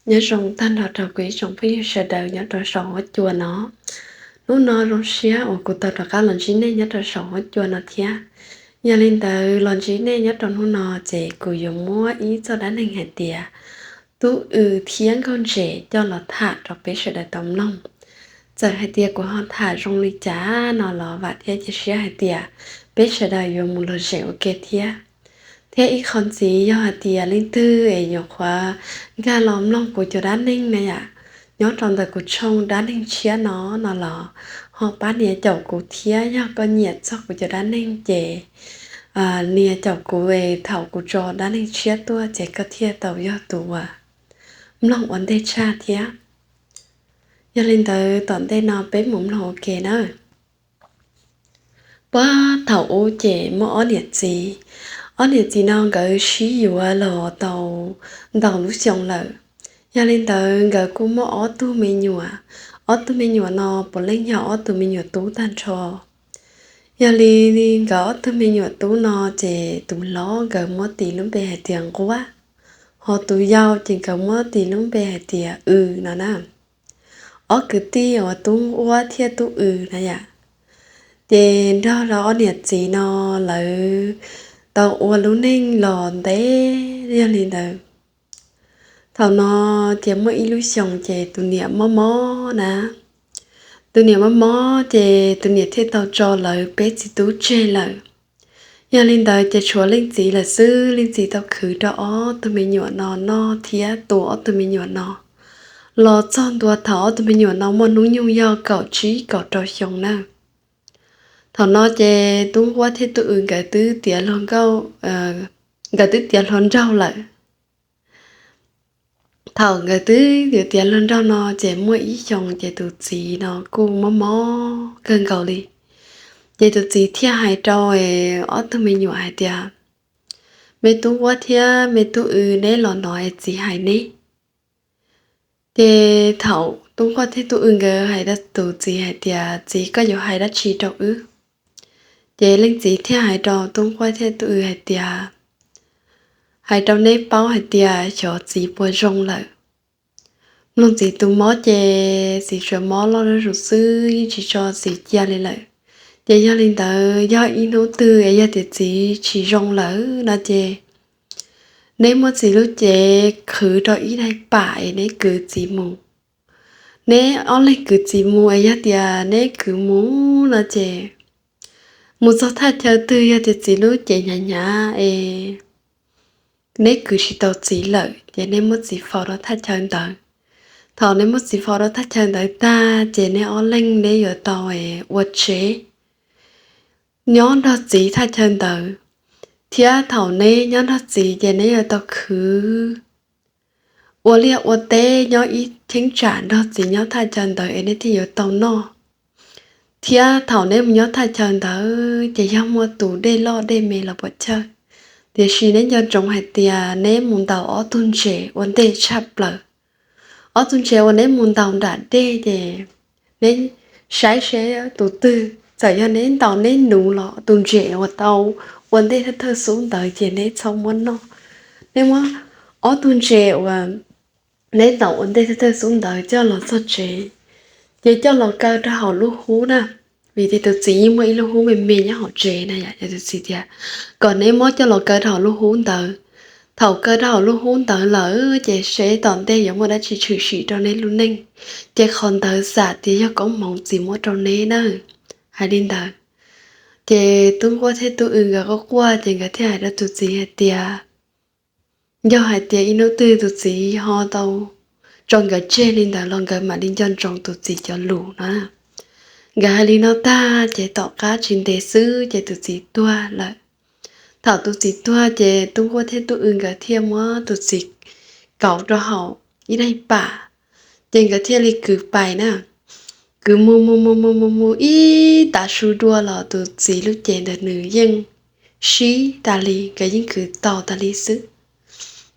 Nyob zoo tag nrho rau kuv ib tsoom phooj ywg sawv daws nyob rau saum huab cua no. Hnub no zoo siab uas kuv tau rov qab los ntsib nej nyob rau saum huab cua no thiab. Yog li ntawd los ntsib nej nyob rau hnub no ces kuv yuav muab ib txoj dab neeg hais tias tub w thiab nkauj ntses coj los tham rau peb sawv daws tau mloog. Txawm hais tias kuv ho tham zoo li cas no los vam thiab cia siab hais tias peb sawv daws yuav mus lom zem ua ke thiab. Thiab ib qho ntxiv yog hais tias leej twg es nyuam qhuav nkag los mloog kuv cov dab neeg na yom, nyob rau ntawm kuv tshooj dab neeg tshiab no no los ho pab nias caum kuv thiab. Yog koj nyiam txog kuv cov dab neeg ces nias caum kuv es thaum kuv tso dab neeg tshiab tuaj ces koj thiaj tau yog tus uas mloog ua ntej tshaj thiab. Yog li ntawd tom ntej no peb mus mloog ua ke na. Puag thaum ub ces muaj ob niam txiv. Ob niam txiv no nkawd sib yuav los tau ntau lub xyoo lawm. Yog li ntawd nkawd kuj muaj ob tug me nyuam. Ob tug me nyuam no puav leej yog ob tug me nyuam tub tag nrho. Yog li nkawd ob tug me nyuam tub no ces tus hlob nkawd muab tis lub npe hais tias Nquab, ho tus yau ces nkawd muab tis lub npe hais tias W no na. Ob kwv tij uas Tub Nquab thiab Tub W na yom, ces nrog rau ob niam txiv no lawv tau ua lub neej los ntev. Yog li ntawd thaum no ces muaj ib lub xyoos ces tus niam mob mob na. Tus niam mob mob ces tus niam thiaj tau tso lawv peb txiv tub tseg lawm. Yog li ntawd ces tshuav leej txiv lawm xwb. Leej txiv tau khwv rau ob tug me nyuam no noj thiab tu ob tug me nyuam no los txog ntua thaum ob tug me nyuam no muaj hnub nyoog yog kaum tsib kaum rau xyoo na. Thaum no ces Tub Nquab thiab Tub W nkawd twb tiav hluas nkauj, nkawd twb tiav hluas nraug lawm. Thaum nkawd twb yuav tiav hluas nraug no ces muaj ib xyoos ces tus txiv no kuj mob mob kawg nkaus li. Ces tus txiv thiaj hais rau ob tug me nyuam hais tias, Me Tub Nquab thiab me Tub W, neb los no es txiv hais neb. Ces thaum Tub Nquab thiab Tub W nkawd hais rau tus txiv hais tias, Txiv, koj yuav hais dab tsi rau wb? Ces leej txiv thiaj hais rau Tub Nquab thiab Tub W hais tias, Hais rau neb paub hais tias xyov txiv puas zoo lawm. Mloog txiv tus mob ces txiv tsuas mob loj zuj zus xwb, yeej tsis tso txiv cia li lawm. Ces yog li ntawd yog ib hnub twg es yog tias txiv tsis zoo lawm no ces neb muab txiv lub cev qhwv rau ib daim pam es neb kwv txiv mus. Neb ob leeg kwv txiv mus es yog tias neb kwv mus no ces mus txog thaj chaw twg yog tias txiv lub cev hnyav hnyav es neb kwv tsis tau txiv lawm ces neb muab txiv faus rau thaj chaw ntawd. Thaum neb muab txiv faus rau thaj chaw ntawd tag ces neb ob leeg neb yuav tau ua tsev nyob nrog txiv thaj chaw ntawd, thiab thaum neb nyob nrog txiv ces neb yuav tau khwv ua liaj ua teb nyob ib cheeb tsam nrog txiv nyob thaj chaw ntawd es neb thiaj yuav tau noj. Thiab thaum neb mus nyob thaj chaw ntawd ces yog muaj tus dej loj dej me los puas chawj, tiam sis neb nco ntsoov hais tias neb mus ntaus ob tug ntses ua ntej tshaj plaws. Ob tug ntses uas neb mus ntaus nram dej ces neb saib seb tus twg, txawm yog neb ntaus neb nuv los tus ntses uas tau ua ntej thawj thawj xub ntawd ces neb txhob muab noj. Neb muab ob tug ntses uas neb ntaus ua ntej thawj thawj xub ntawd coj los txog tsev, ces coj los kaw rau hauv lub hub na, vim tias tus txiv yeej muaj ib lub hub me me nyob hauv tsev na yom. Ces tus txiv tias kom neb muab coj los kaw rau hauv lub hub ntawd. Thaum kaw rau hauv lub hub ntawd lawm ces seb tom ntej yuav muaj dab tsi tshwm sim rau neb lub neej, ces qhov ntawd xam tias yog koob hmoov txiv muab rau neb na. Hais li ntawd ces Tub Nquab thiab Tub W nkawd quaj quaj ces nkawd thiaj hais rau tus txiv hais tias, yog hais tias ib hnub twg tus txiv ho tau tso nkawd tseg li ntawd los nkawd mam li nco ntsoov tus txiv cov lus na. Nkawd hais li no tag ces tom qab tsis ntev xwb ces tus txiv tuag lawm. Thaum tus txiv tuag ces Tub Nquab thiab Tub W nkawd thiaj muab tus txiv kauv rau hauv ib daim pam, ces nkawd thiaj li kwv pais na. Kwv mus mus mus mus mus mus ib tav su dua los tus txiv lub cev ntawd nws yeej sib tas li, nkawd yeej kwv tau tas li xwb.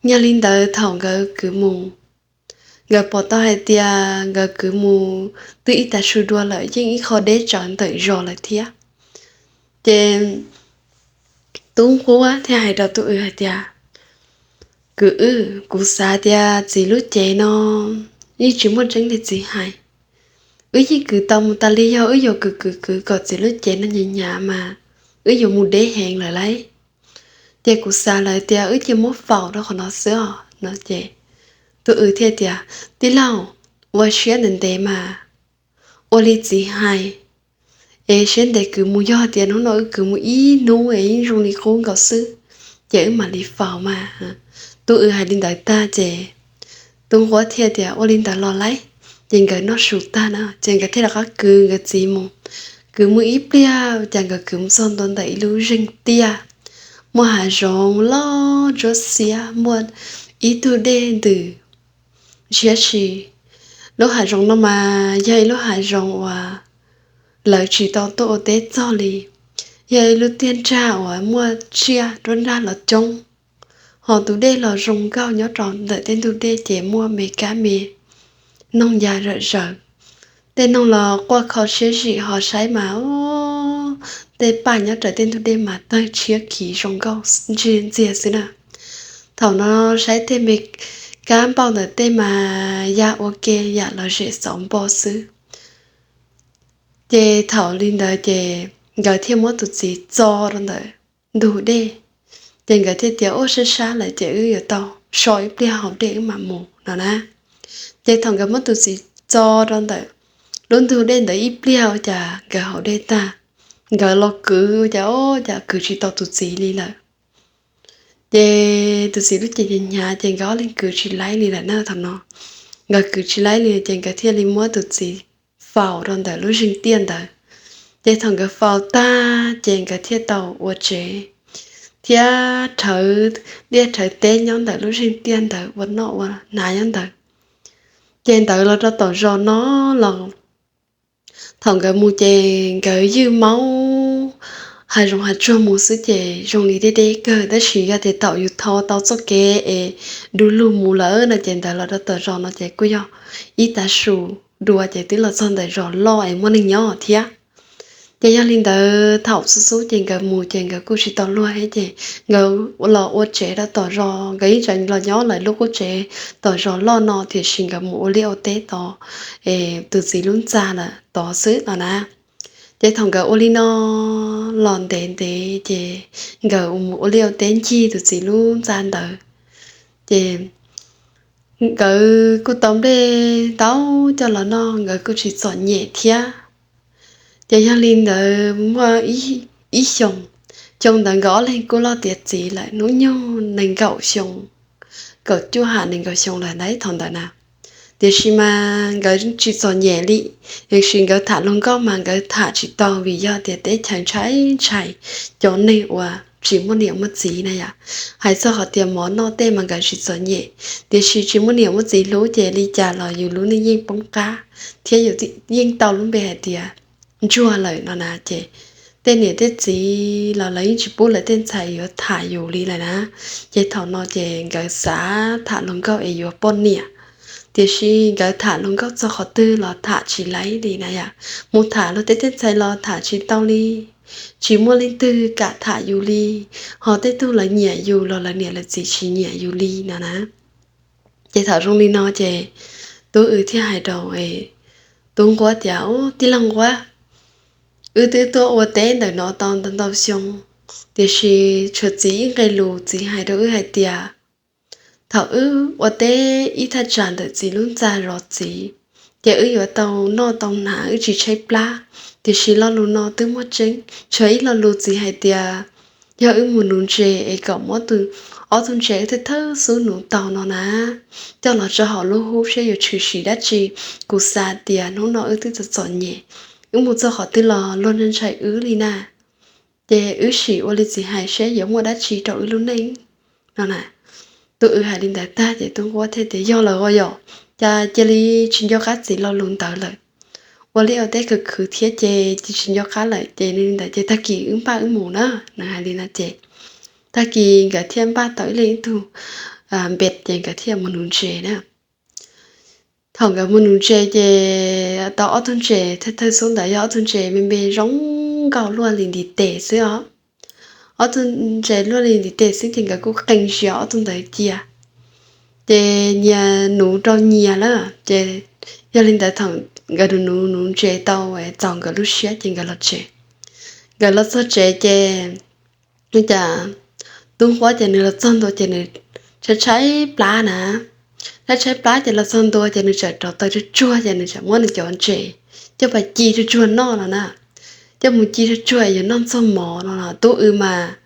Yog li ntawd thaum nkawd kwv mus, nkawd pom tau hais tias nkawd kwv mus twb ib tav su dua lawm yeej ib qho deb tsawv ntawm zos lawm thiab. Ces Tub Nquab thiaj hais rau Tub W hais tias, Kwv wb, kuv xav tias txiv lub cev no yeej tsis muaj tseeb li txiv hais. Wb yeej kwv tau mus tas li, yog wb yuav kwv kwv kwv kom txiv lub cev no hnyav hnyav mas wb yuav mus deb heev lawm lauj. Ces kuv xav lawm tias wb cia muab faus rau qhov no xwb os no ces tus kwv thiaj tias, tij laug, ua siab ntev ntev mas ua li txiv hais, es siab ntev kwv mus, yog tias hnub no wb kwv mus ib hnub es yeej zoo li qub nkaus xwb ces wb mam li faus mas. Tus kwv hais li ntawd tag ces tus nquab thiaj tias, ua li ntawd los lauj. Ces nkawd noj su tag na ces nkawd thiaj rov qab kwv nkawd txiv mus. Kwv mus ib pliag cas nkawd kwv mus txog ntua ntawm ib lub zeeg tiaj, muaj hav zoov loj ntsuab xiab, muaj ib tug dej ntws ntshiab si. Lub hav zoov no mas yog ib lub hav zoov uas lawv tsis tau tuaj ua teb txog li, yog ib lub tiaj nrag uas muaj tsiaj nruab nrag los coob, ho tus dej los zoo nkauj. Nyob rau ntawm tej ntug dej ces muaj me kab me noog ya zom zaws, tej noog los quaj kho siab zim, ho saib mas tej paj nyob raws tej ntug dej mas tawg tshiab khiv zoo nkauj ntxiag xwb na. Thaum no saib tej me kab npauj ntawm tej mas ya ua ke yam los zem xauv npo xwb. Ces thaum li ntawd ces nkawd thiaj muab tus txiv txo rau ntawm ntug dej. Ces nkawd thiaj tias, ua sab sab lawm ces wb yuav tau so ib pliag haus dej wb mam mus no na. Ces thaum nkawd muab tus txiv txo rau ntawm lub ntug dej ntawd ib pliag ua cas nkawd haus dej tag, nkawd los kwv ua cas, ua cas kwv tsis tau tus txiv li lawm. Ces tus txiv lub cev hnyav hnyav ces nkawd ob leeg kwv tsis laib li lawm na. Thaum no nkawd kwv tsis laib li ces nkawd thiaj li muab tus txiv faus rau ntawm lub zeeg tiaj ntawd. Ces thaum nkawd faus tag ces nkawd thiaj tau ua tsev thiab rhawv liaj rhawv teb nyob ntawm lub zeeg tiaj ntawd, ua noj ua hnav nyob ntawd. Ces ntawd los rau tom zos no los thaum nkawd mus ces nkawd ywj maub hav zoov hav tsuag mus xwb ces zoo li deb deb kawg, tab sis yog tias thaum yus tho tau txoj kev es du lug mus lawm no ces ntawd los rau tom zos no ces kuj yog ib tav su dua ces twb los txog ntawm zos loj es muaj neeg nyob thiab. Ces yog li ntawd thaum xub xub ces nkawd mus ces nkawd kuj tsis tau luag thiab ces nkawd los ua tsev rau tom zos, nkawd yeej tseem los nyob lawv lub qub tsev tom zos loj no tiam sis nkawd mus ua liaj ua teb tod es tus txiv lub ntxa lawm tod xwb no na. Ces thaum nkawd ua li no los ntev ntev ces nkawd mus ua liaj ua teb ncig tus txiv lub ntxa ntawd ces nkawd kuj tau nplej ntau coj los noj, nkawd kuj tsis txom nyem thiab. Ces yog li ntawd muaj ib xyoos, xyoo ntawd nkawd ob leeg kuj loj tiav txiv lawm, hnub nyoog nees nkaum xyoo, kaum cuaj ham nees nkaum xyoo lawm ntawd thaum ntawd na. Tiam sis mas nkawd tsis txom nyem li, tiam sis nkawd tham luag nkauj mas nkawd tham tsis tau vim yog tias teb chaws ntshai ntshai cov neeg uas tsis muaj niam muaj txiv na yom. Hais txog qhov tias mov noj tej mas nkawd tsis txom nyem, tiam sis tsis muaj niam muaj txiv hlub ces li cas los yus lub neej yeej poob qab thiab yus yeej tau lub npe hais tias ntsuag lawm no na. Ces tej niam tej txiv los lawv yeej tsis pub lawv tej ntxhais yuav tham yus li lawm na. Ces thaum no ces nkawd xav tham luag nkauj es yuav poj niam, tiam sis nkawd tham luag nkauj txog qhov twg los tham tsis laib li na yom. Mus tham luag tej tej ntxhais los tham tsis tau li, tsis muaj leej twg kam tham yus li, ho tej tug lawv nyiam yus los lawv niam lawv txiv tsis nyiam yus li no na. Ces thaum zoo li no ces tub wb thiaj hais rau tub nquab tias, tij laug nquab, wb twb tuaj ua teb ntawm no tau ntau ntau xyoo, tiam sis tshuav txiv ib nqe lus txiv hais rau wb hais tias thaum wb ua teb ib thaj tsam ntawm txiv lub ntxa zov txiv, ces wb yuav tau noj tau hnav wb tsis tshaib plab, tiam sis lo lus no twb muaj tseeb. Tshuav ib lo lus txiv hais tias yog wb mus nuv ntses es kom muab tus, ob tug ntses wb thawj thawj xub nuv tau no na, coj los rau hauv lub hub saib yuav tshwm sim dab tsi. Kuv xav tias hnub no wb twb txom txom nyem, wb mus txog qhov twg los luag ntshai ntshai wb li na, ces wb sim ua li txiv hais saib yuav muaj dab tsi rau wb lub neej no na. Tub wb hais li ntawd tag ces tub nquab thiaj tias yog lawm os yom, cas cia li tsis nco qab txiv lo lus ntawd lawm. Ua liaj ua teb khwv khwv thiab ces cia tsis nco qab lawm ces li ntawd ces tag kis wb npaj wb mus na, nws hais li no ces tag kis nkawd thiaj npaj tau ib leeg ib tug npes ces nkawd thiaj mus nuv ntses na. Thaum nkawd mus nuv ntses ces tau ob tug ntses thawj thawj xub ntawd yog ob tug ntses me me zoo nkauj luaj li ntiv tes xwb os. Ob tug ntses luaj li ntiv tes xwb ces nkawd kuj qee zias ob tug ntawd cia. Ces nyias nuv rau nyias lawm ces yog li ntawd thaum nkawd nuv nuv nuv ntses tau txaus nkawd lub siab ces nkawd los tsev. Nkawd los txog tsev ces cas tub nquab ces nws los txog ntua ces nws tshaib tshaib plab na, tshaib tshaib plab ces los txog ntua ces nws txawm rauv taws tsuag tsuag ces nws txawm muab nws cov ntses coj pais ci tsuag tsuag noj no na. Coj mus ci tsuag tsuag yuav noj txog mov no los tub w mas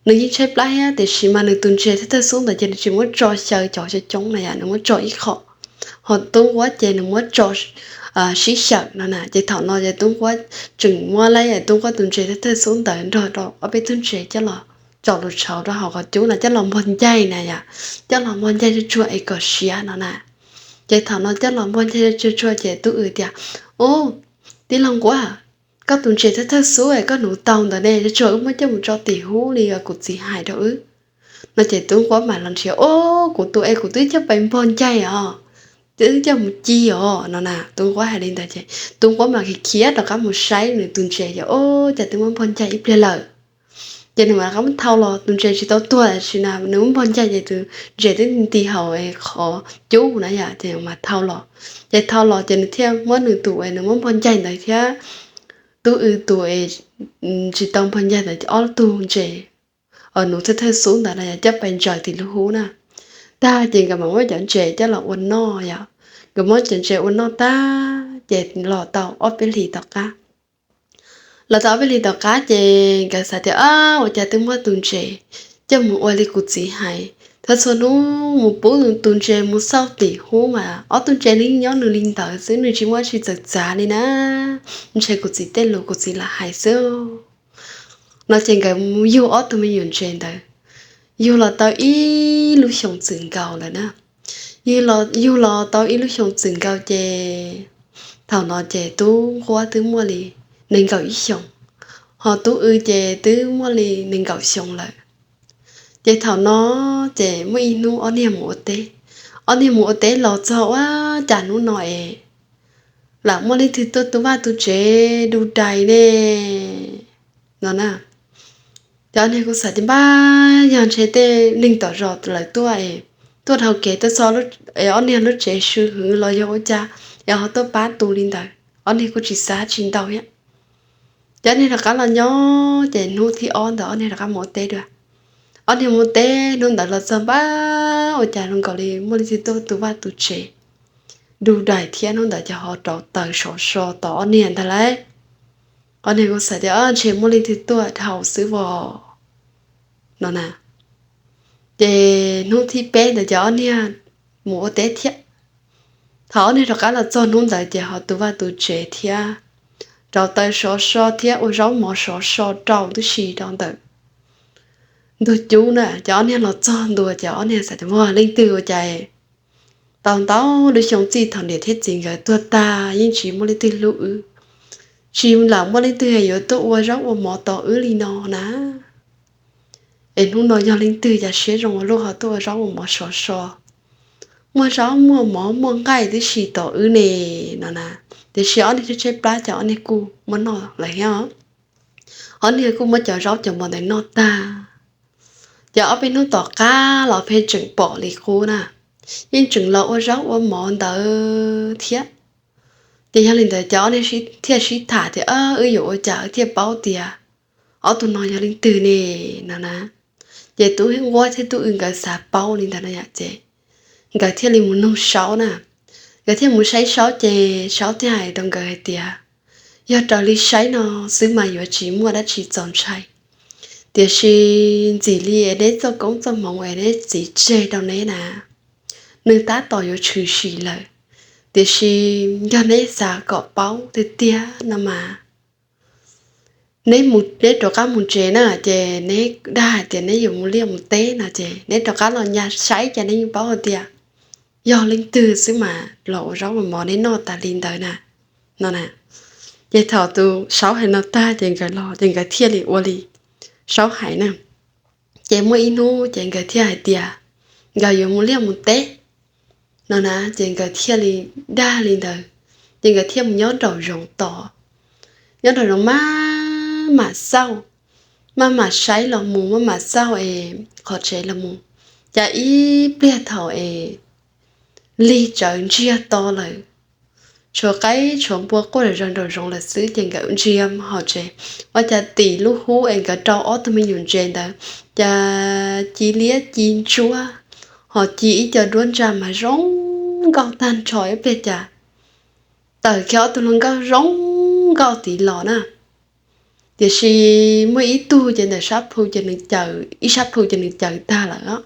nws yeej tshaib plab thiab tiam sis mas nws tus ntses thawj thawj xub ntawd ces nws tsis muab tso xyaw cov coob coob na yom, nws muab tso ib qho, ho tub nquab ces nws muab tso sib xyaw no na. Ces thaum no ces tub nquab tseem muab lawm tub nquab tus ntses thawj thawj xub ntawd nrog rau ob peb tug ntses coj los tso lus tshauv rau hauv qhov cub no coj los npog ncaig na yom, coj los npog ncaig tsuag tsuag es kom siav no na. Ces thaum no coj los npog ncaig tsuag tsuag ces tub w tias, Ub, tij laug nquab, koj tus ntses thawj thawj xub es koj nuv tau ntawd ne, tsuag tsuag wb muab coj mus tso tim hub li kuv txiv hais rau wb no. Ces tub nquab mam los nrhiav, Ub, kuv tus es kuv twb coj pais npog ncaig os, twb coj mus ci os no na. Tub nquab hais li ntawd ces tub nquab mam khiav khiav rov qab mus saib nws tus ntses ces, Ub, cas twb muab npog ncaig ib pliag lawm. Ces nws mam rov qab muab thau los, tus ntses tsis tau tuag tab sis nws muab npog ncaig ces tus ntses twb nti hauv qhov cub na yom, ces mas thau los. Ces thau los ces nws thiaj muab nws tus es nws muab npog ncaig ntawd thiab tub w tus es tsis tau npog ncaig ntawd ob tug ntses nuv thawj thawj xub ntawd no yog coj pais ntsaws tim lub hub na. Tag ces nkawd mam muab cov ntses coj los ua noj yom. Nkawd muab cov ntses ua noj tag ces los tau ob peb hlis tom qab los tau ob peb hlis tom qab ces nkawd xav tias, Ab, ua cas twb muab tus ntses coj mus ua li kuv txiv hais, txhua txhua hnub mus pub tus ntses mus xauj tim hub mas ob tug ntses nws nyob nws li ntawd xwb, nws tsis muaj dab tsi txawv txav li na. Ntshe kuv txiv tej lus kuv txiv lam hais xwb no. Ces nkawd mus yug ob tug me nyuam ntses ntawd, yug los tau ib lub xyoos txwm nkaus lawm na. Yug los tau ib lub xyoos txwm nkaus ces thaum no ces tub nquab twb muaj li nees nkaum ib xyoos, ho tub w ces twb muaj li nees nkaum xyoo lawm. Ces thaum no ces muaj ib hnub ob niag mus ua teb, ob niag mus ua teb los txog ua cas hnub no es lam muaj leej twg tuaj tu vaj tu tsev du dais ne no na. Ces ob niag kuj xav tias npaj yog ntshe tej neeg tom zos lawv tuaj, tuaj dhau kev tuaj txog ob niag lub tsev sw hwv los yog ua cas es ho tuaj pab tu li ntawd, ob niag kuj tsis xav tsis ntau thiab. Ces ob niag rov qab los nyob ces hnub thib ob ntawd ob niag rov qab mus ua teb dua. Ob niag mus ua teb hnub ntawd los txog npaj ua cas zoo nkaus li muaj leej twg tuaj tu vaj tu tsev du dais thiab, hnub ntawd ces ho rauv taws sov so tos ob niag ntag lauj. Ob niag kuj xav tias ntshe muaj leej twg tuaj dhau xwb vos no na. Ces hnub thib peb ntawd ces ob niag mus ua teb thiab. Thaum ob niag rov qab los txog hnub ntawd ces ho tu vaj tu tsev thiab, rauv taws sov so thiab ua zaub mov sov so rau tib si rau ntawm ntug cub na. Ces ob niag los txog ntua ces ob niag xav tias ua leej twg ua cas tau ntau lub xyoo txij thaum niam thiab txiv nkawd tuag tag yeej tsis muaj leej twg hlub wb, tsis lam muaj leej twg yuav tuaj ua zaub ua mov tos wb li no na. Es hnub no yog leej twg cas siab zoo ua luaj ho tuaj ua zaub ua mov sov so, muaj zaub muaj mov muaj nqaij tib si tos wb ne no na. Tiam sis ob niag tshaib tshaib plab ces ob niag kuj muab noj lawm thiab. Ob niag kuj muab cov zaub cov mov ntawd noj tag. Ces ob peb hnub tom qab los pheej tseem pom li qub na, yeej tseem los ua zaub ua mov ntawd thiab. Ces yog li ntawd ces ob niag thiaj sib tham tias wb yuav ua cas wb thiaj paub tias ob tug no yog leej twg ne no na. Ces tub nquab thiab tub w nkawd xav paub li ntawd no yom, ces nkawd thiaj li mus nug saub na. Nkawd thiaj mus saib saub ces saub thiaj hais rau nkawd hais tias yog raws li saib no xwb mas yuav tsis muaj dab tsi txaus ntshai, tiam sis ntxim li es neb txoj koob txoj hmoov es neb txiv tseg rau neb na, nws tab tom yuav tshwm sim lawm. Tiam sis yog neb xav kom paub tiag tiag no mas neb mus, neb rov qab mus tsev na, ces neb dag hais tias neb yuav mus liaj mus teb no ces neb rov qab los nyas saib ces neb yeej paub hais tias yog leej twg xwb mas los ua zaub ua mov neb noj tas li ntawd na no na. Ces thaum tus saub hais no tag ces nkawd los ces nkawd thiaj li ua li saub hais na. Ces muaj ib hnub ces nkawd thiaj hais tias nkawd yuav mus liaj mus teb no na, ces nkawd thiaj li dag li ntawd. Ces nkawd thiaj mus nyob nraum zoov tod, nyob nraum zoov maj mam xauj, maj mam saib los mus maj mam xauj es qhov tsev los mus, Cas ib pliag thaum es lig tsawv ntsiag to lawm, tshuav qaib tshuav npua quaj zom zaws nraum zoov lawm xwb ces nkawd ntsia hauv tsev, ua cas tim lub hub es nkawd rau ob tug me nyuam ntses ntawd, cas ci liab ci ntsuab, ho ci ib co duab ntsa mas zoo nkauj tag nrho ib pliag cas tawm kiag ob tug hluas nkauj zoo nkauj tid los na. Tiam sis muaj ib tug ces ntawm sab plhu ces nws caws, ib sab plhu ces nws caws tag lawm,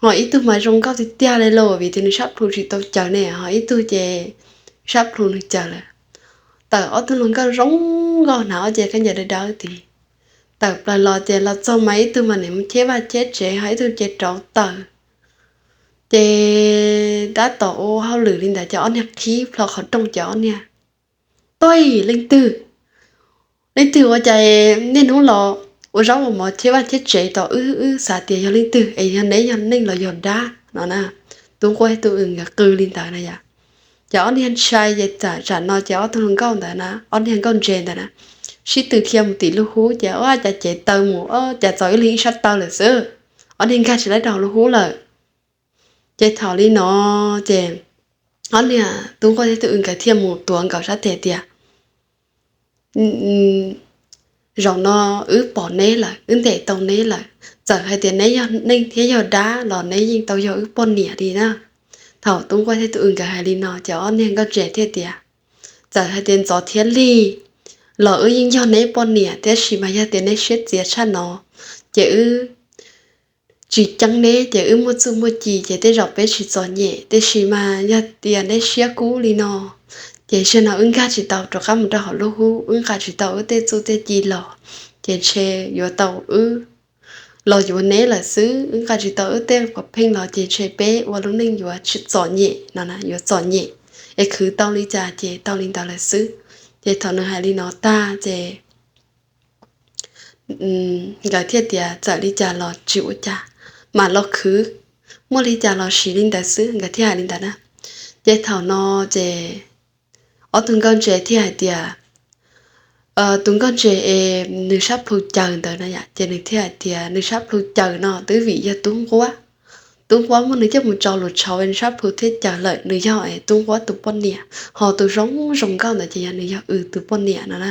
ho ib tug mas zoo nkauj tiag tiag li los vim tias nws sab plhu tsis tau caws ne, ho ib tug ces sab plhu nws caws lawm. Tawm ob tug hluas nkauj zoo nkauj hnav ob ce khaub ncaws dawb dawb tid. Tawm plaws los ces los txog mas ib tug mas nim cheb vaj cheb tsev, ho ib tug ces rauv taws. Ces tab tom ua hauj lwm li ntawd ces ob niag qhib plho qhov rooj ces ob niag, Tuaj, leej twg? Leej twg ua cas niaj hnub los ua zaub ua mov cheb vaj cheb tsev tos wb, wb xav tias yog leej twg es yog neb yog neeg los yog dab no na. Tub nquab thiab tub w nkawd qw li ntawd na yom. Ces ob niag ntshai ces tam sim no ces ob tug hluas nkauj ntawd na, ob niag nkauj ntses ntawd na, sib tw khiav mus tim lub hub ces ua cas cev taw mus, ua cas txog ib leeg ib sab taw lawm xwb. Ob niag nkag tsis tau rau hauv lub hub lawm. Ces thaum li no ces ob niag tub nquab thiab tub w nkawd thiaj mus tuav nkawd sab tes tias, Zaum no wb pom neb lawm, wb ntes tau neb lawm. Txawm hais tias neb yog neeg thiab yog dab los neb yeej tau yog wb poj niam li na. Thaum tub nquab thiab tub w nkawd hais li no ces ob niag nkauj ntses thiaj tias, Txawm hais tias ntxov thiab lig los wb yeej yog neb poj niam, tiam sis mas yog tias neb siab txias tshaj no ces wb tsis ceeb neb, ces wb muaj txuj muaj ci ces tej zaum peb tsis txom nyem, tiam sis mas yog tias neb siab kub li no ces zaum no wb nkag tsis tau rov qab mus rau hauv lub hub, wb nqa tsis tau wb tej txuj tej ci los, ces ntshe yuav tau wb los yuav neb lawm xwb, wb nqa tsis tau wb tej quav pheej los ces ntshe peb ua lub neej yuav txom nyem no, yuav txom nyem, es khwv tau li cas ces tau li ntawd lawm xwb. Ces thaum nws hais li no tag ces nkawd thiaj tias, Txawm li cas los tsis ua cas, mam los khwv, muaj li cas los siv li ntawd xwb, nkawd thiaj hais li ntawd na. Ces thaum no ces ob tug nkauj ntses thiaj hais tias, tus nkauj ntses es nws sab plhu caws ntawd na yom, ces nws thiaj hais tias nws sab plhu caws no twb vim yog tub nquab. Tub nquab muab nws coj mus tso lus tshauv, nws sab plhu thiaj caws lawm, nws yog tub nquab tus poj niam, ho tus zoo zoo nkauj ntawd ces yog nws yog w tus poj niam no na.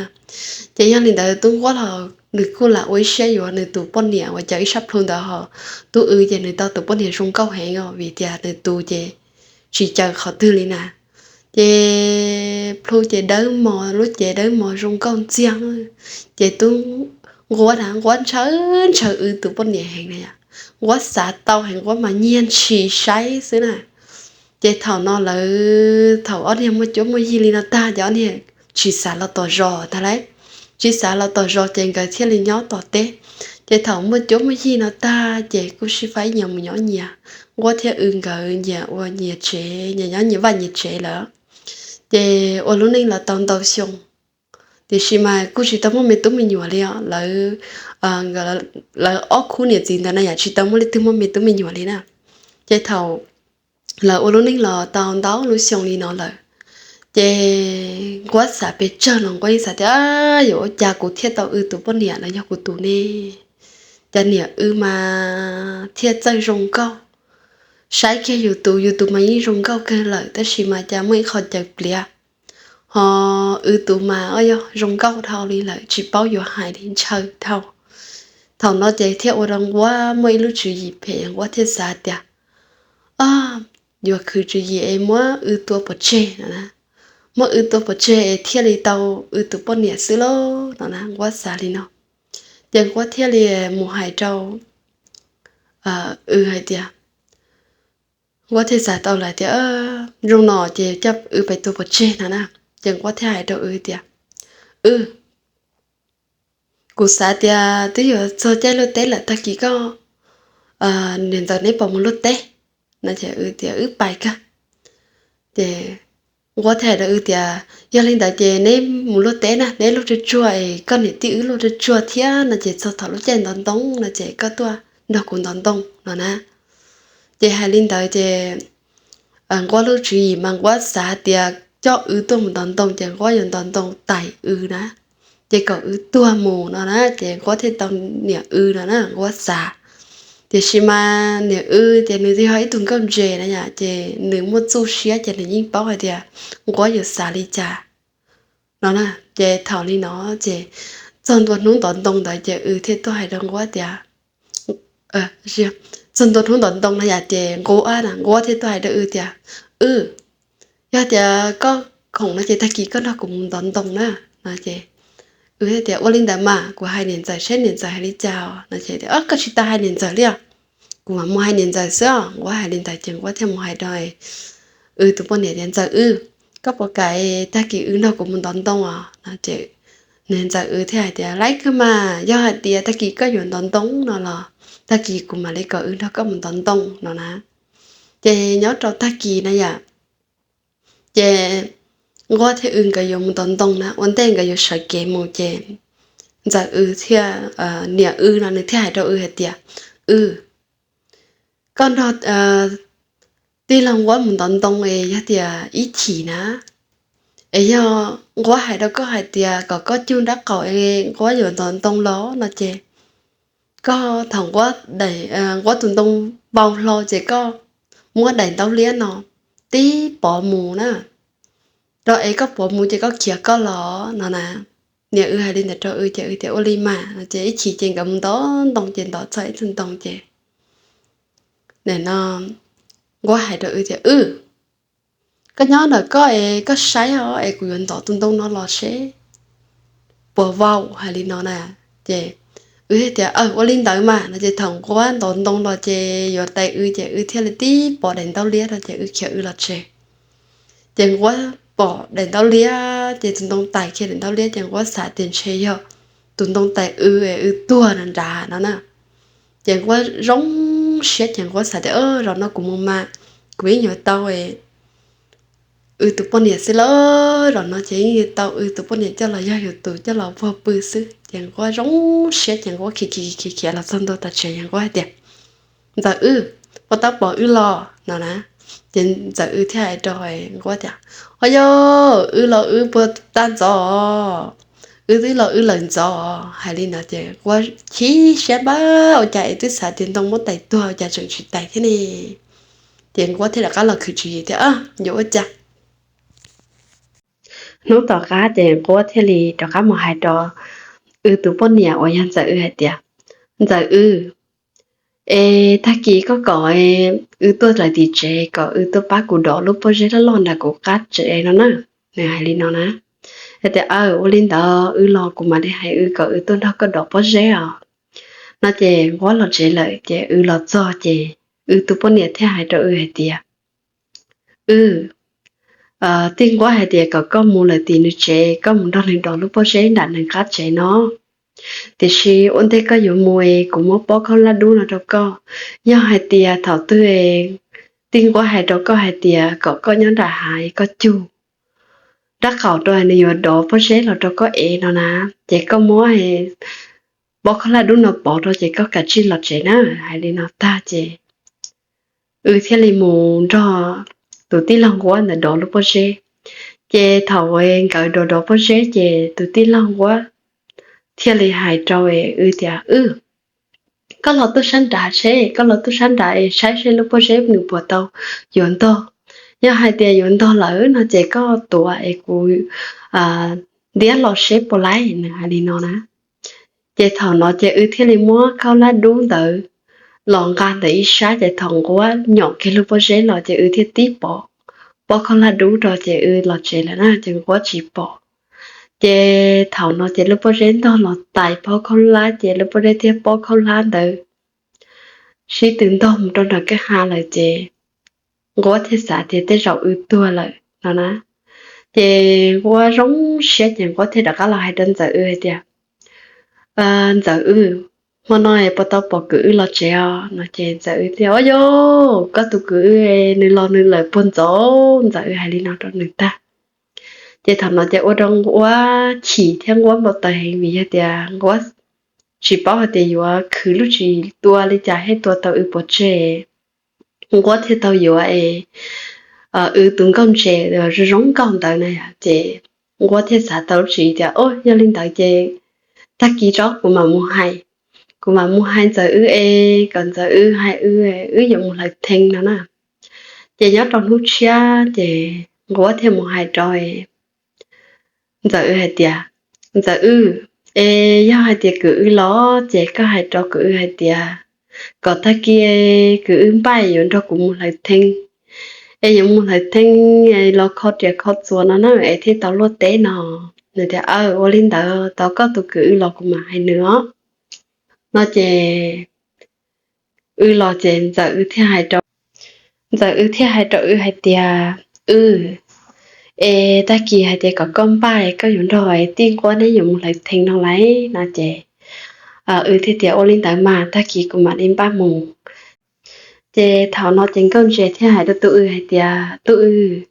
Ces yog li ntawd tub nquab los nws kuj lam ua ib siab yuav nws tus poj niam uas caws ib sab plhu ntawd ho, tub w ces nws tau tus poj niam zoo nkauj heev os, vim tias nws tus ces tsis caws qhov twg li na. Ces plhu ces dawb mos, lub cev dawb mos zoo nkauj ntxiag, ces tub nquab na, nquab ntshaw ntshaw w tus poj niam heev na yom, nquab xav tau heev, nquab mas nyiag ntshis saib xwb na. Ces thaum no lawv, thaum ob niag muaj cuab muaj yig li no tag ces ob niag tsis xav los tom zos tag lawm, tsis xav los tom zos ces nkawd thiaj li nyob tom teb. Ces thaum muaj cuab muaj yig no tag ces kuj sib faib nyias mus nyob nyias, nquab thiab w nkawd nyias ua nyias tsev, nyias nyob nyias vaj nyias tsev lawm. Ces ua lub neej los tau ntau xyoo, tiam sis mas kuj tsis tau muaj me tub me nyuam li os. Lawv, lawv ob khub niam txiv ntawd na yom tsis tau muaj leej twg muaj me tub me nyuam li na. Ces thaum lawv ua lub neej los tau ntau lub xyoo li no lawm, ces nquab xav pes tsawg los nquab yeej xav tias, Yuav ua cas kuv thiaj tau w tus poj niam los yog kuv tus ne? Cas niam w mas thiaj txawj zoo nkauj, saib kiag yus tus, yus tus mas yeej zoo nkauj kawg lawm, tab sis mas cas muaj ib qho caws pliav, ho w tus mas o yog zoo nkauj dhau li lawm, tsis paub yuav hais li, ntshaw dhau. Thaum no ces thiaj ua rau nquab muaj ib lub tswv yim phem, nquab thiaj xav tias, Yuav khwv tswv yim es muab w tua pov tseg no na, muab w tua pov tseg es thiaj li tau w tus poj niam xwb lauj no na, nquab xav li no. Ces nquab thiaj li mus hais rau w hais tias, nquab thiaj xav tau lawm tias, Zoo no ces coj w pais tua pov tseg no na. Ces nquab thiaj hais rau w tias, W, kuv xav tias twb yuav txog caij luaj teb lawm, tag kis koj, niam ntxawm neb puas mus luaj teb? No ces w tias, Wb pais kawg. Ces nquab thiaj hais rau w tias, Yog li ntawd ces neb mus luaj teb na, neb luaj tsuag tsuag es koj niam tij wb luaj tsuag tsuag thiab no ces txog thaum lub caij ntov ntoo no ces koj tuaj nrog kuv ntov ntoo no na. Ces hais li ntawd ces nquab lub tswv yim mas nquab xav tias coj w tuaj mus ntov ntoo ces nquab yuav ntov ntoo tais w na, ces kom w tuag mus no na ces nquab thiaj tau niam w no na, nquab xav. Tiam sis mas niam wb ces nws twb yog ib tug nkauj ntse na yom, ces nws muaj txuj siab ces nws yeej paub hais tias Nquab yuav xav li cas no na. Ces thaum li no ces txog ntua hnub ntov ntoo ntawd ces wb thiaj tuaj hais rau Nquab tias, txog ntua hnub ntov ntoo na yom, ces Nquab, Nquab thiaj tuaj hais rau wb tias, Wb, yog tias koj khoom no ces tag kis koj nrog kuv mus ntov ntoo na no ces wb thiaj tias, Ua li ntawd mas kuv hais niam ntxawm seb niam ntxawm hais li cas no ces, Koj tsis tas hais niam ntxawm li os, kuv mam mus hais niam ntxawm xwb os. Nquab hais li ntawd ces Nquab thiaj mus hais rau wb tus poj niam tias, Ntxawm wb, koj puas kam tag kis wb nrog kuv mus ntov ntoo os no ces nws ntxawm wb thiaj hais tias, Laib kawg mas, yog hais tias tag kis koj yuav ntov ntoo no los tag kis kuv mam li kom wb nrog koj mus ntov ntoo no na. Ces nyob rau tag kis na yom, ces Nquab thiab wb nkawd yuav mus ntov ntoo na, ua ntej nkawd yuav sawv kev mus ces ntxawm wb thiaj, niam wb no nws thiaj hais rau wb hais tias, Wb, koj nrog tij laug Nquab mus ntov ntoo es yog tias ib chim na, es yog Nquab hais rau koj hais tias kom koj cug nrab qaum es Nquab yuav ntov ntoo los no ces koj thaum Nquab tus ntoo vau hlo ces koj muab daim ntaub liab no tib pov mus na, rau es koj pov mus ces koj khiav koj los no na. Niam wb hais li ntawd rau wb ces wb tias, Ua li mas no ces ib chim ces nkawd mus ntov ntoo ces ntov txog ib tug ntoo ces nim no Nquab hais rau wb tias, Wb, koj nyob ntawm koj es koj saib os es kuv yuav ntov tus ntoo no los seb puas vau hais li no na. Ces wb thiaj tias, Ua li ntawd mas no ces thaum Nquab ntov ntoo los ces yuav tais wb ces wb thiaj li tib pov daim ntaub liab rau ces wb khiav wb los tsev. Ces Nquab pom daim ntaub liab ces tus ntoo tais kiag daim ntaub liab ces Nquab xav tias ntshe yog tus ntoo tais wb es wb tuag nrad no na. Ces Nquab zoo siab ces Nquab xav tias, Zaum no kuv mus mas kuv yeej yuav tau wb tus poj niam xwb lawm, zaum no ces yeej yuav tau wb tus poj niam coj los yog yus tus coj los puag pw xwb. Ces Nquab zoo siab ces Nquab khiav khiav khiav khiav los txog ntua tom tsev ces Nquab hais tias, Ntxawm wb, puas tau pom wb los no na? Ces ntxawm wb thiaj hais rau Nquab tias, Au yog, wb los wb puag ta ntxov, wb twb los wb lawm ntxov. Hais li no ces Nquab chim siab npawg, ua cas es twb xav tias ntoo muab tais tuag ua cas tseem tsis tais thiab ne? Ces Nquab thiaj rov qab los khwv tswv yim tias, Yuav ua cas? Hnub tom qab ces Nquab thiaj li rov qab mus hais rau wb tus poj niam uas yog ntxawm wb hais tias, Ntxawm wb, es tag kis koj kom wb tuaj lawm tim tsev kom wb tuaj pab kuv dov lub pob zeb loj loj nram kuv qab tsev no na. Nws hais li no na. Hais tias, Aw, ua li ntawd wb los kuv mam li hais wb kom wb tuaj nrog koj dov pob zeb os. No ces Nquab los tsev lawm ces wb los txog ces wb tus poj niam thiaj hais rau wb hais tias, Wb, tij Nquab hais tias kom koj mus lawm tim nws tsev, koj mus nrog nws dov lub pob zeb nram nws qab tsev no. Tiam sis ua ntej koj yuav mus es kuv muab pob khaub hlab dub no rau koj. Yog hais tias thaum twg tij Nquab hais rau koj hais tias kom koj nyob nram hav es koj cug nrab qaum rau nws yuav dov pob zeb los rau koj ev no na, ces koj muab pob khaub hlab dub no pov rau ces koj kav tsij los tsev na. Hais li no tag ces wb thiaj li mus nrog tus tij laug Nquab ntawd dov lub pob zeb. Ces thaum nkawd dov dov pob zeb ces tus tij laug Nquab thiaj li hais rau wb tias, Wb, koj los tuaj sab nrad seb, koj los tuaj sab nrad es saib seb lub pob zeb nws puas tau yuav ntog. Yog hais tias yuav ntog lawm no ces koj tuav es kuv ntiab los seb puas laib. Nws hais li no na. Ces thaum no ces wb thiaj li muab khaub hlab dub ntawd los nqa ntawm ib sab ces thaum Nquab nyom kiag lub pob zeb los ces wb thiaj tib pov pob khaub hlab dub rau ces wb los tsev lawm na ces Nquab tsis pom. Ces thaum no ces lub pob zeb ntog los tais pob khaub hlab ces lub pob zeb thiab pob khaub hlab ntawd sib tw ntog mus rau nram kwj ha lawm ces Nquab thiaj xav tias tej zaum wb tuag lawm no na. Ces Nquab zoo siab ces Nquab thiaj rov qab los hais rau ntxawm wb hais tias, Ntxawm wb, hmo no es puas tau pom kwv wb los tsev os? No ces ntxawm wb tias, Au yog, koj tus kwv wb nws los nws lawm puag ntxov. Ntxawm wb hais li no rau nws tag ces thaum no ces ua rau Nquab chim thiab Nquab npau taws heev vim yog tias Nquab tsis paub hais tias yuav khwv lub tsis tua li cas thiaj tua tau wb pov tseg. Nquab thiaj tau yuav es wb tus nkauj ntse zoo zoo nkauj ntawd na yom, ces Nquab thiaj xav tau lub tswv yim tias, Au, yog li ntawd ces tag kis tso kuv mam mus hais kuv mam mus hais Ntxawm wb es kom Ntxawm wb hais wb, wb yuav mus hlawv theej no na. Ces nyob rau hnub tshiab ces Nquab thiaj mus hais rau Ntxawm wb hais tias, Ntxawm wb, es yog hais tias kwv wb los ces koj hais rau kwv wb hais tias kom tag kis kwv wb npaj yuav nrog kuv mus hlawv theej, es yuav mus hlawv theej los kho riam kho txuas no na es thiaj tau luaj teb no. Nws tias, Aw, ua li ntawd tos koj tus kwv wb los kuv mam hais nws os. No ces wb los ces Ntxawm wb thiaj hais rau, Ntxawm wb thiaj hais rau wb hais tias, Wb, es tag kis hais tias kom koj npaj koj yuav nrog Tij Nquab neb yuav mus hlawv theej no lauj no ces wb thiaj tias, Ua li ntawd mas tag kis kuv mam li npaj mus. Ces thaum no ces Nkauj Ntse thiaj hais rau Tub Wb hais tias, Tub Wb,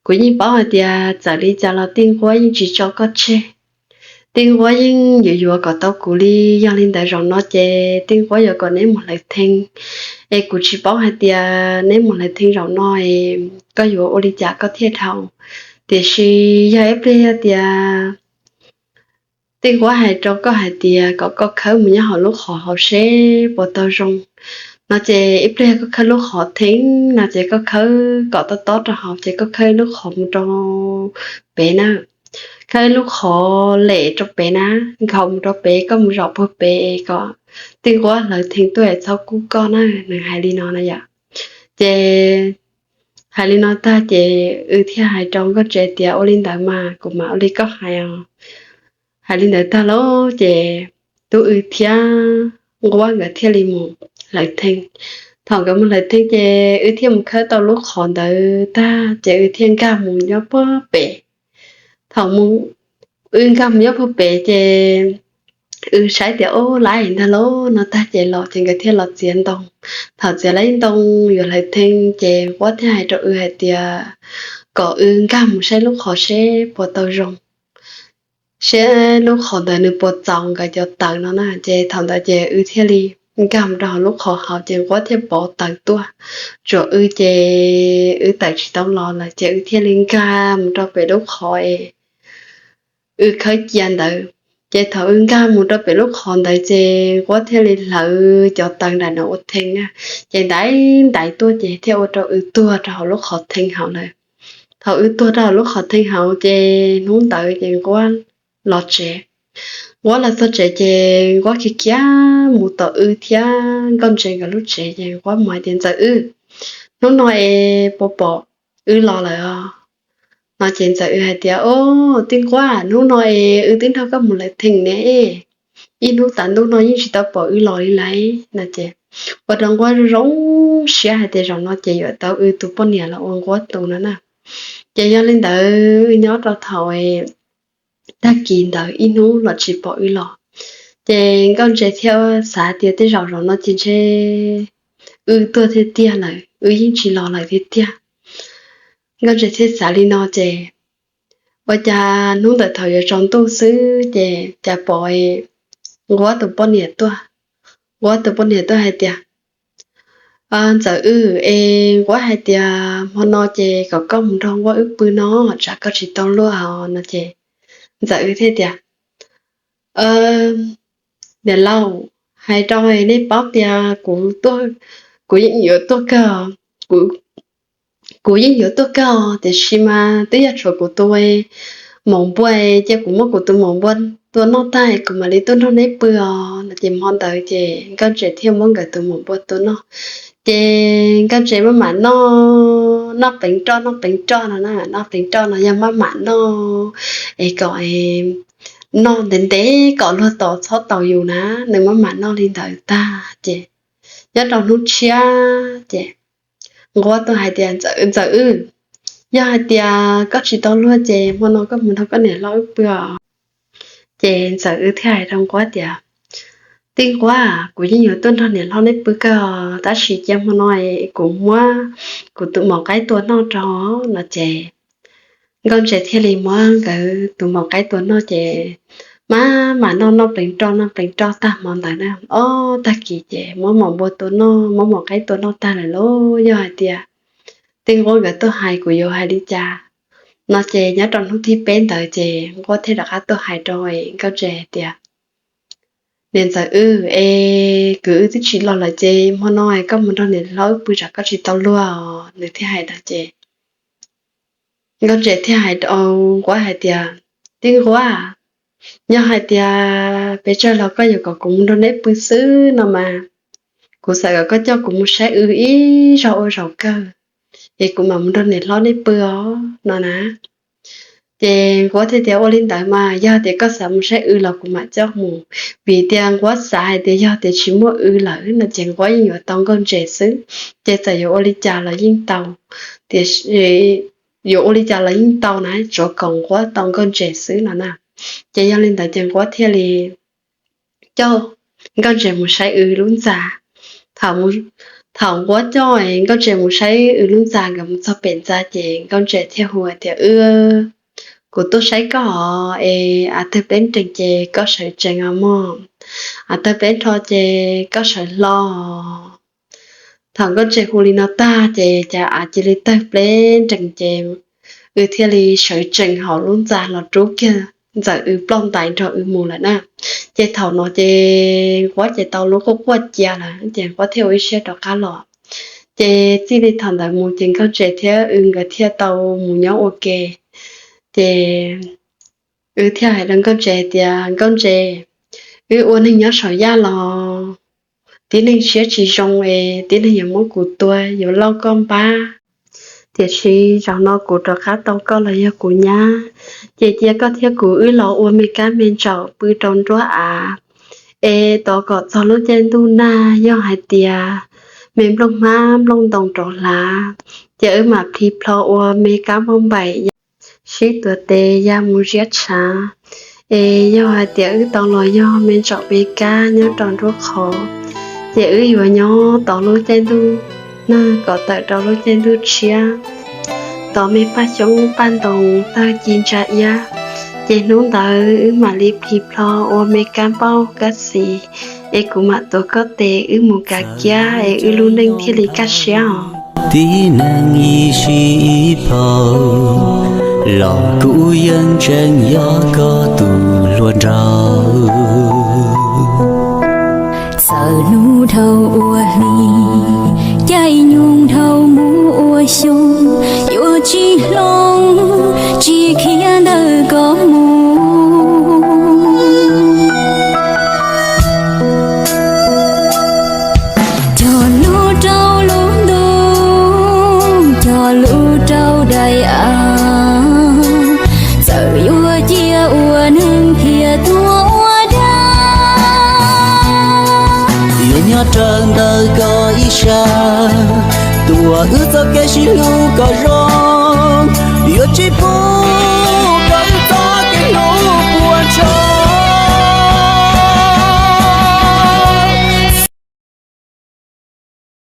kuv yeej paub hais tias txawm li cas los Tij Nquab yeej tsis tso koj tseg. Tij Nquab yeej yuav yuav kom tau kuv li. Yog li ntawd zaum no ces Tij Nquab yuav kom neb mus hlawv theej, es kuv tsis paub hais tias neb mus hlawv theej zaum no es koj yuav ua li cas koj thiaj dhau. Tiam sis yog ib pliag yog tias Tij Nquab hais rau koj hais tias kom koj khawb mus nyob hauv lub qhov hauv seb puas tau zoo no ces ib pliag koj khawb lub qhov theej no ces koj khawb kom tob tob rau hauv ces koj khawb lub qhov mus rau pem na. Khawb lub qhov lem rau pem na, nkhaus mus rau pem, koj mus zaum puag pem kom Tij Nquab hlawv theej tuaj es txhob kub koj na. Nws hais li no na yom. Ces hais li no tag ces wb thiaj hais rau Nkauj Ntse tias, Ua li ntawd mas kuv mam ua li koj hais os. Hais li ntawd tag lauj ces Tub Wb thiab Nquab nkawd thiaj li mus hlawv theej. Thaum nkawd mus hlawv theej ces wb thiaj mus khawb tau lub qhov ntawd tag ces wb thiaj nkag mus nyob puag pem. Thaum wb nkag mus nyob puag pem ces wb saib tias, Ub, laiv ntag lauj no tag ces los ces nkawd thiaj los txiav ntoo. Thaum txiav laiv ntoo yuav hlawv theej ces Nquab thiaj hais rau wb hais tias kom wb nkag mus saib lub qhov seb puas tau zoo, seb lub qhov ntawd nws puas txaus nkawd cov taws no na. Ces thaum ntawd ces wb thiaj li nkag mus rau hauv lub qhov hauv ces Nquab thiaj pov taws tuaj. Tsuas wb ces wb tawm tsis tau los lawm ces wb thiaj li nkag mus rau pem lub qhov es wb khawb cia ntawd. Ces thaum wb nkag mus rau pem lub qhov ntawd ces Nquab thiaj li hlawv cov taws nram no ua theej na. Ces ntaiv ntaiv tuaj ces thiaj ua rau wb tuag rau hauv lub qhov theej hauv lawm. Thaum wb tuag rau hauv lub qhov theej hauv ces hnub ntawd ces Nquab los tsev. Nquab los txog tsev ces Nquab khiav khiav mus tom wb thiab Nkauj Ntse nkawd lub tsev ces Nquab mus hais tias, Ntxawm wb, hnub no es puas pom wb los lawm os? No ces Ntxawm wb hais tias, Ub, Tij Nquab, hnub no es wb twb nrog koj mus hlawv theej ne, ib hnub tas ntuj no yeej tsis tau pom wb los li lauj no ces ua rau Nquab zoo siab hais tias zaum no ces yuav tau wb tus poj niam los ua Nquab tus no na. Ces yog li ntawd wb nyob rau thaum tag kis ntawd ib hnub los tsis pom wb los. Ces Nkauj Ntse thiaj xav tias tej zaum zaum no ces ntshe wb tuag tiag tiag lawm, wb yeej tsis los lawm tiag tiag. Nkauj Ntse thiaj xav li no ces ua cas hnub ntawd thaum yuav tsaus ntuj xwb ces cas pom Nquab tus poj niam tuaj. Nquab tus poj niam tuaj hais tias, Ntxawm wb, es Nquab hais tias hmo no ces kom koj mus nrog Nquab wb pw no, tsam koj tsis tau luaj os no ces Ntxawm wb thiaj tias, Niam laus, hais rau nej paub tias kuv, kuv yeej yuav tuaj kawg, kuv yeej yuav tuaj kawg os, tiam sis mas twb yog tshuav kuv tus maum npua, cia kuv muab kuv tus maum npua tua noj tag kuv mam li tuaj nrog neb pw os no ces hmo ntawd ces Nkauj Ntse thiaj muab nkawd tus maum npua tua noj. Ces Nkauj Ntse maj mam noj, noj pleev roj noj pleev roj no na, noj pleev roj no yog maj mam noj es kom noj ntev ntev kom luag tos txhob taus yus na, nws maj mam noj li ntawd tag ces nyob rau hnub tshiab ces Nquab tuaj hais tias, Ntxawm wb, yog hais tias koj tsis tau luag ces hmo no koj mus nrog koj niam hlob wb pw os. Ces Ntxawm wb thiaj hais rau Nquab tias, Tij Nquab, kuv yeej yuav tuaj nrog niam hlob neb pw kawg os, tab sis cia hmo no kuv muab kuv tus maum qaib tua noj rau no ces Nkauj Ntse thiaj li muab nkawd tus maum qaib tua noj ces maj mam noj, noj pleev roj noj pleev roj tag hmo ntawd na, ob tag kis ces muab maum npua tua noj, muab maum qaib tua noj tag lawm lauj. Yog hais tias Tij Nquab nkawd tuaj hais kuv yuav hais li cas no ces nyob rau hnub thib peb ntawd ces Nquab thiaj rov qab tuaj hais rau Nkauj Ntse hais tias, niam ntxawm wb, es kwv wb twb tsis los lawm ces hmo no koj mus nrog niam hlob wb pw tsam koj tsis tau luag os. Nws thiaj hais ntawd ces Nkauj Ntses thiaj hais rau Nquab hais tias, Tij Nquab, yog hais tias pes tsawg los koj yuav kom kuv mus nrog neb pw xwb no mas, kuv xav kom koj coj kuv mus saib w ib zaug ua zaum kawg, es kuv mam mus nrog niam hlob neb pw os no na. Ces Nquab thiaj tias, Ua li ntawd mas yog tias koj xav mus saib w los kuv mam coj mus, vim tias Nquab xav hais tias yog tias tsis muaj w lawm no ces Nquab yeej yuav tau Nkauj Ntses xwb, ces txawm yuav ua li cas los yeej tau, tiam sis yuav ua li cas los yeej tau na, tsuav kom Nquab tau Nkauj Ntses xwb no na. Ces yog li ntawd ces Nquab thiaj li coj Nkauj Ntses mus saib w lub ntxa. Thaum Nquab coj Nkauj Ntses mus saib w lub ntxa, nkawd mus txog pem ntxa ces Nkauj Ntses thiaj hu tias, Wb, kuv tuaj saib koj os, es av tawg pleb nrees ces koj sawv tsees os mog, av tawg pleb nrho ces koj sawv hlo. Thaum Nkauj Ntses hu li no tag ces cas av cia li tawg pleb nrees ces w thiaj li sawv tsees hauv lub ntxa los rub kiag Ntxawm w ploj ntais nrog w mus lawm na. Ces thaum no ces Nquab ces tau lub quaj quaj cia lawm ces Nquab thiaj ua ib siab rov qab los. Ces txij li thaum ntawd mus ces Nkauj Ntses thiab w nkawd thiaj tau mus nyob ua ke. Ces w thiaj hais rau Nkauj Ntses tias, Nkauj Ntses, wb ua neeg nyob saum yaj los tib neeg siab tsis zoo es tib neeg yuav muab kuv tua, yuav lauj koj npab. Tiam sis zaum no kuv rov qab tau koj los yog kuv nyab, ces cia koj thiab kuv wb los ua me kab me ntsaum pw rau nruab av, es tos kom txog lub caij ntuj nag, yog hais tias me nplooj hmab nplooj ntoo rov hlav, ces wb mam plhis plho ua me kab npauj npaim ya sib tuav tes ya mus ziab tshav. Es yog hais tias wb tau los yog me ntsaum me kab nyob rau nruab qhov, ces wb yuav nyob tos lub caij ntuj nag kom tawm rau lub caij ntuj tshiab, tos me paj xyoob paj ntoo tawg ci ntsa iab, ces hnub ntawd wb mam li plhis plho ua me kab npauj kab xis, es kuv mam tuav koj tes wb mus kav kiab es wb lub neej thiaj li kaj siab os. Tib neeg ib sij ib phau, los kuv yeej tseem yog koj tus hluas nraug. Txawm hnub dhau ua hli, caij nyoog dhau mus ua xyoo, yuav tsis hloov, tsis khiav ntawm koj mus. Cog lub rau lub ntuj, cog lub rau daim av, txawm yuav cia ua neeg thiaj tuag ua dab. Yuav nyob raws ntawm koj ib sab, tuaj wb txoj kev sib hlub kom zoo